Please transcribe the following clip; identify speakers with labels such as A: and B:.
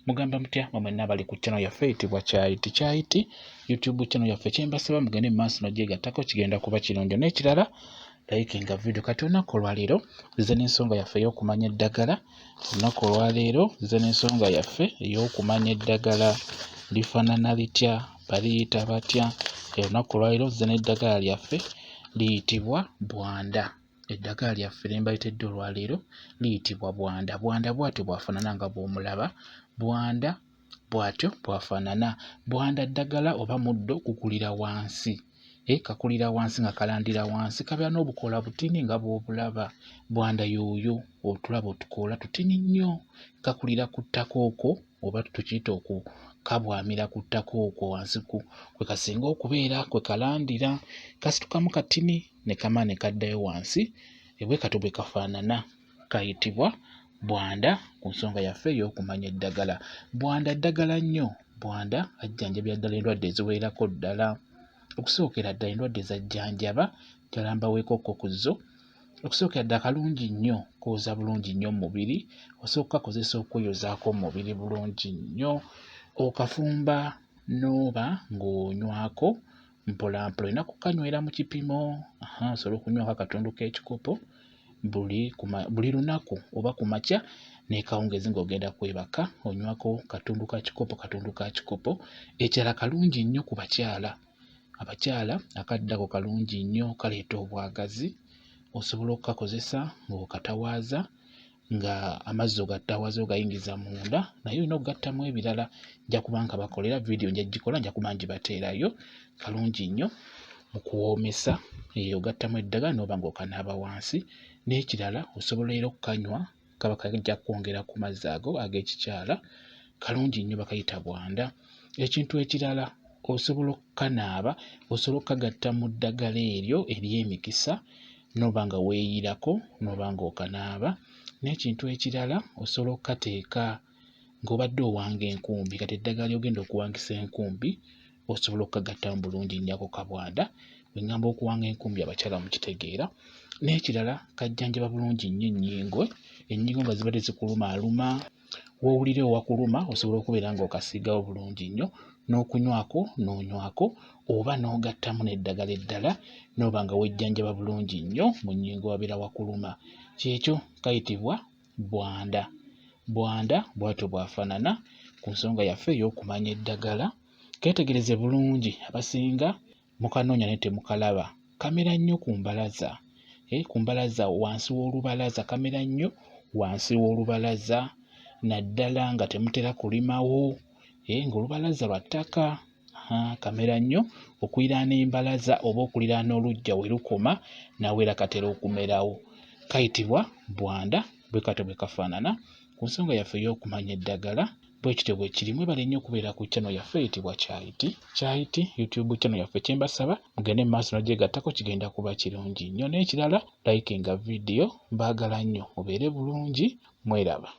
A: Mugamba mutya mwe mwenna abali ku channel yaffe eyitibwa Kyayiti Kyayiti YouTube channel yaffe, kyembasaba mugende mu maaso n'ogyegattako, kigenda kuba kirungi. N'ekirala, likinga video. Kati olunaku olwaleero nzize n'ensonga yaffe ey'okumanya eddagala. Olunaku olwaleero nzize n'ensonga yaffe ey'okumanya eddagala lifaanana litya, baliyita batya. Olunaku olwaleero nzize n'eddagala lyaffe, liyitibwa bwanda. Eddagala lyaffe lye mbaleetedde olwaleero liyitibwa bwanda. Bwanda bw'atyo bw'afaanana nga bw'omulaba. Bwanda bw'atyo bw'afaanana. Bwanda ddagala oba muddo gukulira wansi. Kakulira wansi nga kalandira wansi, kabeera n'obukoola butini nga bw'obulaba. Bwanda y'oyo otulaba otukoola tutini nnyo. Kakulira ku ttaka okwo oba tukiyite okukabwamira ku ttaka okwo wansi ku kwe kasinga okubeera, kwe kalandira. Kasitukamu katini ne kamala ne kaddayo wansi, bwe katyo bwe kafaanana. Kayitibwa bwanda ku nsonga yaffe ey'okumanya eddagala. Bwanda ddagala nnyo. Bwanda ajjanjabira ddala endwadde eziwererako ddala. Okusookera ddala endwadde z'ajjanjaba, njagala mbaweekokko ku zo. Okusookera ddala kalungi nnyo, kooza bulungi nnyo mu mubiri, osobola okukakozesa okweyozaako mu mubiri bulungi nnyo. Okafumba n'oba ng'onywako mpolampola, olina kukanywera mu kipimo, osobola okunywako akatundu k'ekikopo buli lunaku oba ku makya n'ekawungeezi ng'ogenda kwebaka, onywako katundu ka kikopo katundu ka kikopo. Ekirala, kalungi nnyo ku bakyala. Abakyala akadde ako kalungi nnyo, kaleeta obwagazi. Osobola okukakozesa ng'okatawaaza, nga amazzi ogatawaaza ogayingiza munda, naye olina okugattamu ebirala. Nja kuba nkabakolera vidiyo, nja gikola, nja kuba ngibateerayo. Kalungi nnyo mu kuwoomesa, ogattamu eddagala n'oba ng'okanaaba wansi. N'ekirala, osobola era okukanywa, kaba kajja kwongera ku mazzi ago ag'ekikyala. Kalungi nnyo, bakayita bwanda. Ekintu ekirala, osobola okukanaaba, osobola okukagatta mu ddagala eryo ery'emikisa n'oba nga weeyiirako n'oba ng'okanaaba. N'ekintu ekirala, osobola okukateeka ng'obadde owanga enkumbi, kati eddagala ly'ogenda okuwangisa enkumbi osobola okukagattamu bulungi nnyo ako kabwanda. Bwe ŋŋamba okuwanga enkumbi, abakyala mukitegeera. N'ekirala, kajjanjaba bulungi nnyo ennyingo, ennyingo nga zibadde zikulumaaluma, w'owulira ewakuluma osobola okubeera ng'okasiigawo bulungi nnyo n'okunywako n'onywako oba n'ogattamu n'eddagala eddala n'oba nga wejjanjaba bulungi nnyo mu nnyingo wabeera wakuluma. Kyekyo, kayitibwa bwanda. Bwanda bw'atyo bw'afaanana ku nsonga yaffe ey'okumanya eddagala. Keetegereze bulungi, abasinga mukanoonya naye temukalaba. Kamera nnyo ku mbalaza, ku mbalaza, wansi w'olubalaza, kamera nnyo wansi w'olubalaza, naddala nga temutera kulimawo, ng'olubalaza lwa ttaka. Kamera nnyo okuliraana embalaza oba okuliraana oluggya we lukoma, nawo era katera okumerawo. Kayitibwa bwanda, bwe katyo bwe kafaanana ku nsonga yaffe ey'okumanya eddagala. Bwe kityo bwe kiri. Mwebale nnyo okubeera ku channel yaffe eyitibwa Kyayiti Kyayiti YouTube channel yaffe. Kye mbasaba, mugende mu maaso n'ogyegattako, kigenda kuba kirungi nnyo. N'ekirala, likinga vidiyo. Mbaagala nnyo, mubeere bulungi, mweraba.